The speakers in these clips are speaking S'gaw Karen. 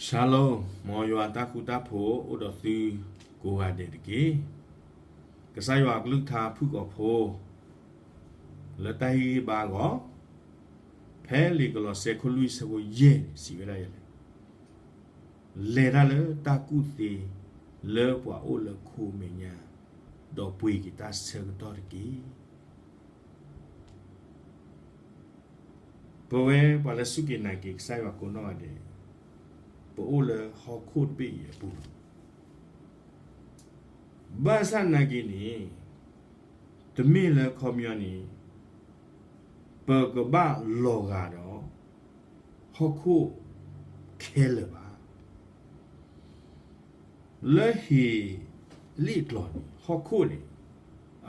Shalom, မ်ယွၤတၢ်ဃူတၢ်ဖိးအိၣ်ဒီးသုကိးဂၤဒဲးတက့ၢ်. ကစၢ်ယွၤအကလုၢ်ကထါဖုၣ်ကိာ်ဖိ လၢတၢ်ဟ့ၣ်ဂံၢ်ဘါအဂီၢ်, ဖဲလံာ်ကလီးစဲ ခိၣ်လွံၢ်ဆၢဖိယဲၢ်န့ၣ် စံးဝဲဒၣ်ယဲလဲၣ်, လဲၤတၢ်လၢတၢ်ကူၣ်သ့ လၢပှၤအိၣ်လၢခိမဲာ်ညါ, ဒီးပှ့ၤက့ၤတၢ်ဆၢကတီၢ်တက့ၢ်. ပဝဲပှၤလၢစူၢ်က့ၤနာ်က့ၤကစၢ်ယွၤကိးနီၢ်ဂၤဒဲး, ပအိၣ်လၢဟီၣ်ခိၣ်တဘ့ၣ်အံၤအပူၤလီၤ. ဘၣ်ဆၣ်နာ်က့ၤန့ၣ်, တမ့ၢ်လၢခီပညီန့ၣ် ပကဘၣ်လီၤဂာ်ဒီး ဟီၣ်ခိၣ်ခဲလၢာ်ဘၣ်. လၢဟ့းလံၣ်အကျိၤန့ၣ် ဟီၣ်ခိၣ်န့ၣ်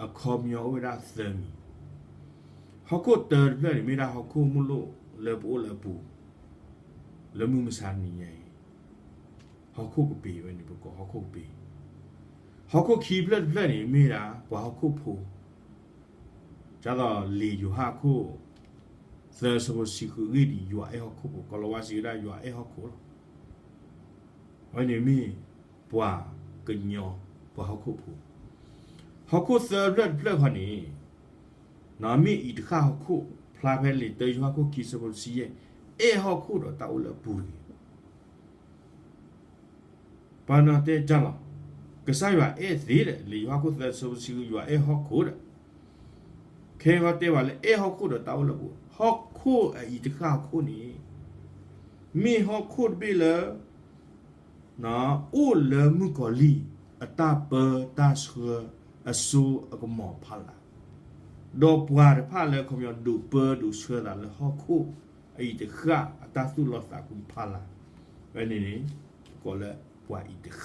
အခီပညီအိၣ်ဝဲဒၣ်သၢမံၤ, ဟီၣ်ခိၣ်တၢတဖျၢၣ်န့ၣ် မ့ၢ်ဒၣ်ဟီၣ်ခိၣ်မုၢ်လိၣ်လၢပအိၣ်လၢအပူၤ, လၢမုၢ်မဆါနံၤညါအံၤ, ဟီၣ်ခိၣ်ကပ့ၤဝဲန့ၣ် ပကိးဟီၣ်ခိၣ်ကပ့ၤ, ဟီၣ်ခိၣ်ခံဖျၢၣ်တဖျၢၣ်န့ၣ် မ့ၢ်ဒၣ်ပှၤဟီၣ်ခိၣ်ဖိ ဒ်သိးလံာ်ယိၤဟၣ်အခိၣ်သၢဆၢဖိတဆံဃု အဂ့ၢ်ဒ်အံၤ, ယွၤအဲၣ်ဟီၣ်ခိၣ်ဖိ, ကီၤလၤဝါစံးဝဲဒၣ် ယွၤအဲၣ်ဟီၣ်ခိၣ်လီၤ. အဝဲန့ၣ်မ့ၢ်ပှၤကညီ, ပှၤဟီၣ်ခိၣ်ဖိ. ဟီၣ်ခိၣ်သၢဖျၢၣ်တဖျၢၣ်ခီန့ၣ်, မ့ၢ်အံးတဃၣ်ဟီၣ်ခိၣ်, ဖျါဖဲလံာ်တၢယိၤဟၣ်ခိၣ်ခံဆၢဖိတဆံယဲၢ်, အဲၣ်ဟီၣ်ခိၣ်ဒီးတၢ်အိၣ်လၢအပူၤတဂ့ၤ. ပှၤနီၢ်တဲတၢ်လီၤ, ကစၢ်ယွၤအဲၣ်သ့ဒီး လံာ်ယိၤဟၣ်ခိၣ်သၢဆၢဖိတဆံဃု ယွၤအဲၣ်ဟီၣ်ခိၣ်ဒီး, ခဲအံၤတဲဘၣ်လၢအဲၣ်ဟီၣ်ခိၣ်ဒီးတၢ်အိၣ်လၢအပူၤ, ဟီၣ်ခိၣ်အအံးတဃၣ်ဟီၣ်ခိၣ်န့ၣ် မ့ၢ်ဟီၣ်ခိၣ်တဘ့ၣ်လၢ အိၣ်လၢမုၣ်ကီၤလံၢ်အတၢ်ပၢတၢ်ဆှၢအစိအကမီၤဖီလာ်, ဒီးပှၤတဖၣ်လၢခီပညီဒိးပၢဒိးဆှၢသးလၢဟီၣ်ခိၣ်အအံးတဃၣ်အတၢ်သူၣ်လီသးကွံဖီလာ်, ဝဲန့ၣ်န့ၣ် ကိးလၢပှၤအံး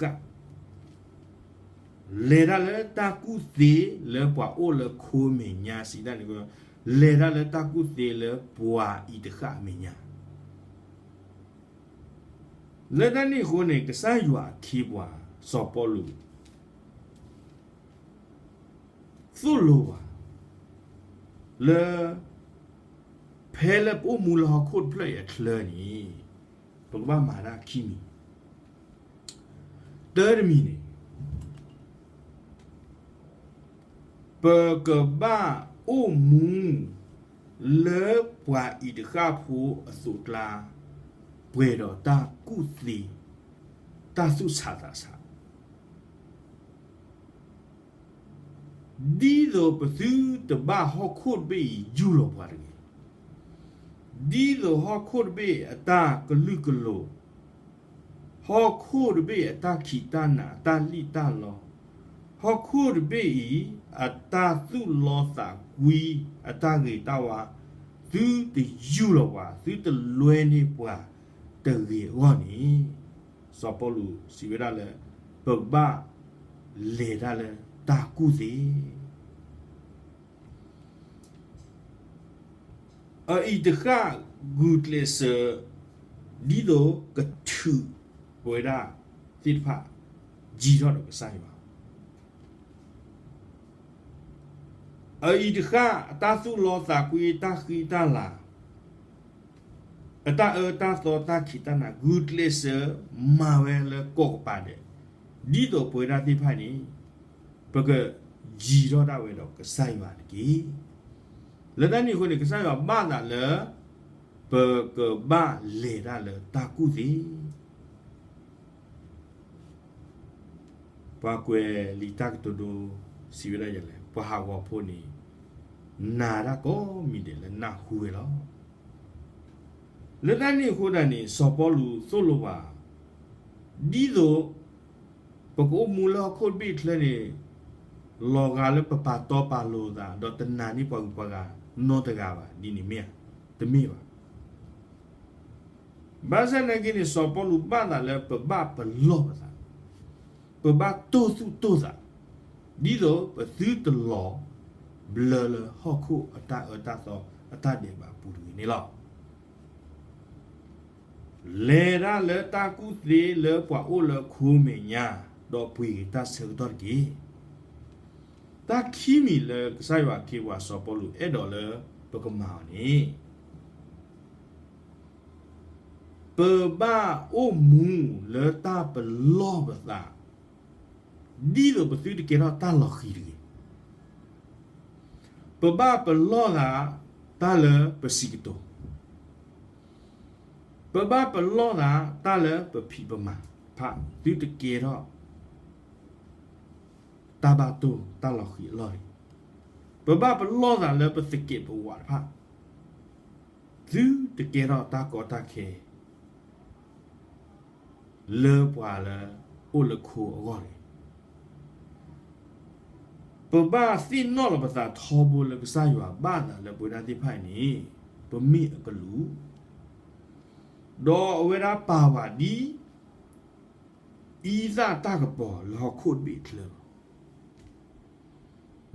တဃၣ် လဲၤတၢ်လၢတၢ်ကူၣ်သ့လၢပှၤအိၣ်လၢခိမဲာ်ညါစံးတၢ်န့ၣ်, လဲၤတၢ်လၢတၢ်ကူၣ်သ့လၢပှၤအံးတဃၣ်အမဲာ်ညါ. လၢတၢ်န့ၣ်အဃိန့ၣ် ကစၢ်ယွၤအခ့အပှၤ စီၤပီလူး သိၣ်လိပှၤ လၢ ဖဲလၢပအိၣ်မူလၢဟီၣ်ခိၣ်တဖျၢၣ်အံၤအချၢန့ၣ် ပကဘၣ်မၤတၢ်ခံမံၤ, တၢတမံၤန့ၣ် ပကဘၣ်အိၣ်မူ လၢပှၤအံးတဃၣ်ဖိအသိးအကျါ, ပှဲၤဒီးတၢ်ကူၣ်သ့, တၢ်သူၣ်ဆးသးဆး ဒ်သိးပသုတဘၣ်ဟီၣ်ခိၣ်တဘ့ၣ်အံၤယူၢ်လီၤပှၤတဂ့ၤ, ဒ်သိးဟီၣ်ခိၣ်တဘ့ၣ်အတၢ်ကလုာ်ကလိၤ, ဟီၣ်ခိၣ်တဘ့ၣ်အတၢ်ခံးတၢ်နၤ အတၢ်လံၣ်တၢ်လီ, ဟီၣ်ခိၣ်တဘ့ၣ်အံၤ အတၢ်သူၣ်လီသးကွံ အတၢ်ဂ့ၤတၢ်ဝါ, သုတယူၢ်လီၤပှၤ, သုတလွဲန့ၢ်ပှၤတဂ့ၤအဂီၢ်န့ၣ်, စီၤပီလူးစံးဝဲဒၣ်လၢ ပကဘၣ်လဲၤတၢ်လၢတၢ်ကူၣ်သ့ အအံၤတဃၣ်ဂုာ်ကျဲးစၢး ဒ်သိးကထုးပဝဲဒၣ်သ့ၣ်တဖၣ် ယံၤထီၣ်ဒီးကစၢ်ယွၤ အအံၤတဃၣ် အတၢ်သူၣ်လီသးကွံ တၢ်ဃံတၢ်လၤ အတၢ်အၢတၢ်သီ တၢ်ခံးတၢ်နၤ ဂုာ်ကျဲးစၢးမၤဝဲလၢကိးကပၤဒဲး, ဒ်သိးပဝဲဒၣ်သ့ၣ်တဖၣ်န့ၣ် ပကယံၤထီၣ်ဒၣ်ဝဲဒီးကစၢ်ယွၤတက့ၢ်. လၢတၢ်န့ၣ်အဃိန့ၣ် ကစၢ်ယွၤဘၣ်သးလၢ ပကဘၣ်လဲၤတၢ်လၢတၢ်ကူၣ်သ့ ပှၤကွဲးလံာ်တၢ်ကတိၤဒိ စံးဝဲဒၣ်ယၤလဲၣ်, ပှၤဟးဂီၤဖိန့ၣ် နာ်တၢ်ကိးမံၤဒဲးလၢနၢ်ဟူဝဲလီၤ. လၢတၢ်န့ၣ်အဃိဒၣ်န့ၣ် စီၤပီလူးသိၣ်လိပှၤ ဒ်သိး ပကအိၣ်မူလၢဟီၣ်ခိၣ်တဘ့ၣ်အချၢန့ၣ် လီၤဂာ်လၢပပာ်တီပာ်လိၤသး ဒီးတနာ်န့ၢ်ပှၤဂုၤပှၤဂၤနီတဂၤဘၣ် ဒ်န့ၣ်မ့ၢ်ဧါ, တမ့ၢ်ဘၣ်. ဘၣ်ဆၣ်သနာ်က့န့ၣ် စီၤပီလူးဘၣ်သးလၢပဘၣ်ပလီၢ်ပသး, ပဘၣ်တိၢ်သူၣ်တိၢ်သး, ဒ်သိးပသုတလီၤဘျၢလၢဟီၣ်ခိၣ်အတၢ်အၢတၢ်သီအတၢ်ဒဲးဘးအပူၤတဂ့ၤန့ၣ်လီၤ. လဲၤတၢ်လၢတၢ်ကူၣ်သ့လၢပှၤအိၣ်လၢခိမဲာ်ညါ, ဒီးပှ့ၤက့ၤတၢ်ဆၢကတီၢ်တက့ၢ်. တၢ်ခံမံၤလၢကစၢ်ယွၤအခ့အပှၤစီၤပီလူးအဲၣ်ဒိးလၢပကမၤအီၤန့ၣ်, ပဘၣ်အိၣ်မူလၢတၢ်ပလီၢ်ပသး ဒ်သိးပသုတကဲထီၣ်တၢ်လီၤဃံၤတဂ့ၤ. ပဘၣ်ပလီၢ်သးတၢ်လၢပစံးကတိၤ, ပဘၣ်ပလီၢ်သးတၢ်လၢပဖံးပမၤတဖၣ် သုတကဲထီၣ် တၢ်ဘၣ်တိၢ်တၢ်လီၤဃံၤအလီၢ်တဂ့ၤ. ပဘၣ်ပလီၢ်သးလၢပသကဲးပဝးတဖၣ် သုတကဲထီၣ်တၢ်ကီတၢ်ခဲ လၢပှၤလၢအိၣ်လၢခိအဂီၢ်တဂ့ၤ. ပဘၣ်သ့ၣ်နီၣ်လီၤပသးထီဘိလၢကစၢ်ယွၤဘၣ်သးလၢပဝဲဒၣ်သ့ၣ်တဖၣ်အံၤန့ၣ် ပမ့ၢ်အကလူး, ဒီးအဝဲဒၣ်ပာ်ဝဲဒ် အံသၣ်တၢ်ကပီၤလၢဟီၣ်ခိၣ်တဘ့ၣ်အချၢလီၤ.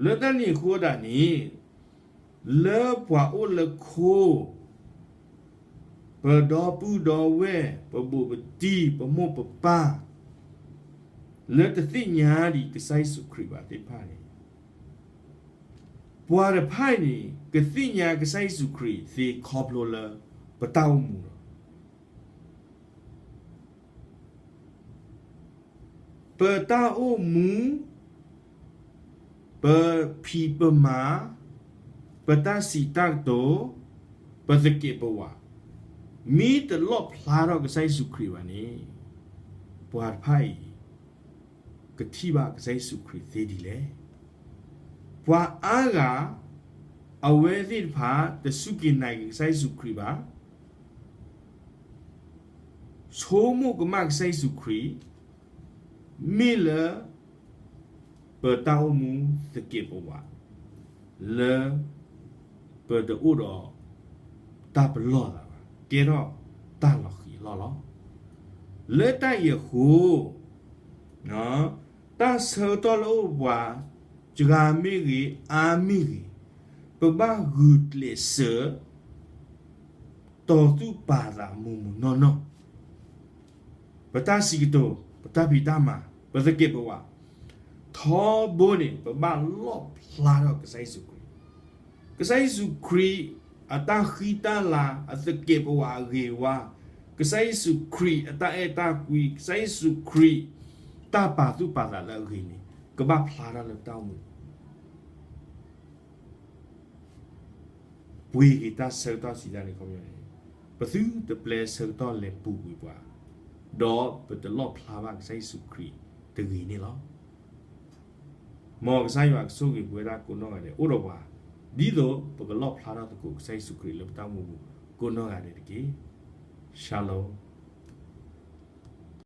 လၢတၢ်န့ၣ်အဃိဒၣ်န့ၣ် လၢပှၤအိၣ်လၢခိ ပဒီပုၢ်ဒီဝဲၢ် ပဘူးပတံၢ် ပမိၢ်ပပၢ် လၢတသ့ၣ်ညါဒံးကစၢ်ယ့ၣ်ၡူးခရံာ်ဘၣ်သ့ၣ်တဖၣ်န့ၣ် ပှၤတဖၣ်အံၤန့ၣ် ကသ့ၣ်ညါကစၢ်ယ့ၣ်ၡူးခရံာ်သ့ခီဖျိလၢ ပတၢ်အိၣ်မူလီၤ. ပတၢ်အိၣ်မူ, ပဖံးပမၤ, ပတၢ်စံးတၢ်ကတိၤ, ပသကဲးပဝး, မ့ၢ်တလီၣ်ဖျါထီၣ်ကစၢ်ယ့ၣ်ၡူးခရံာ်ဘၣ်န့ၣ်, ပှၤတဖၣ်အံၤ ကထံၣ်ဘၣ်ကစၢ်ယ့ၣ်ၡူးခရံာ်သ့ဒ်လဲၣ်. ပှၤအါဂၤ အဝဲသ့ၣ်တဖၣ် တစူၢ်က့ၤနာ်က့ၤကစၢ်ယ့ၣ်ၡူးခရံာ်ဘၣ်, ဆိကမိၣ်ကမၣ်ကစၢ်ယ့ၣ်ၡူးခရံာ် မ့ၢ်လၢ ပတၢ်အိၣ်မူသကဲးပဝး လၢ ပတအိၣ်ဒီး တၢ်ပလီၢ်သးဘၣ်, ကဲထီၣ်တၢ်လီၤဃံၤအလီၢ်လီၤ. လၢတၢ်အံၤအဃိ တၢ်ဆၢကတီၢ်လၢအိၣ်ပှၤ စှၤမ့ၢ်ဂ့ၤ အါမ့ၢ်ဂ့ၤ, ပဘၣ်ဂုာ်ကျဲးစၢး တီၤသူၣ်ပာ်သးမုာ်မုာ်နီၢ်နီၢ်, ပတၢ်စံးကတိၤ, ပတၢ်ဖံးတၢ်မၤ, ပသကဲးပဝး, ထီဘိန့ၣ် ပဘၣ်လီၣ်ဖျါထီၣ်ကစၢ်ယ့ၣ်ၡူးခရံာ်, ကစၢ်ယ့ၣ်ၡူးခရံာ် အတၢ်ဃံတၢ်လၤ အသကဲးပဝးအဂ့ၤဝါ, ကစၢ်ယ့ၣ်ၡူးခရံာ် အတၢ်အဲၣ်တၢ်ကွံ, ကစၢ်ယ့ၣ်ၡူးခရံာ် တၢ်ပာ်သူၣ်ပာ်သးလၢအဂ့ၤန့ၣ် ကဘၣ်ဖျါထီၣ်လၢပတၢ်အိၣ်မူ ပှ့ၤက့ၤတၢ်ဆၢကတီၢ်စံးတၢ်န့ၣ်ခီပညီန့ၣ်, ပသုတပျဲဆၢကတီၢ်လဲၤပူၤကွံာ်ပှၤ, ဒီးပတလီၣ်ဖျါဘၣ်ကစၢ်ယ့ၣ်ၡူးခရံာ်တဂ့ၤန့ၣ်လီၤ. မ်ကစၢ်ယွၤကဆိၣ်ဂ့ၤပဝဲဒၣ်ကိးနီၢ်ဂၤဒဲး အိၣ်ဒီးပှၤ, ဒ်သိးပကလီၣ်ဖျါထီၣ်သကိးကစၢ်ယ့ၣ်ၡူးခရံာ်လၢပတၢ်အိၣ်မူပူၤကိးနီၢ်ဂၤဒဲးတက့ၢ်. Shalom.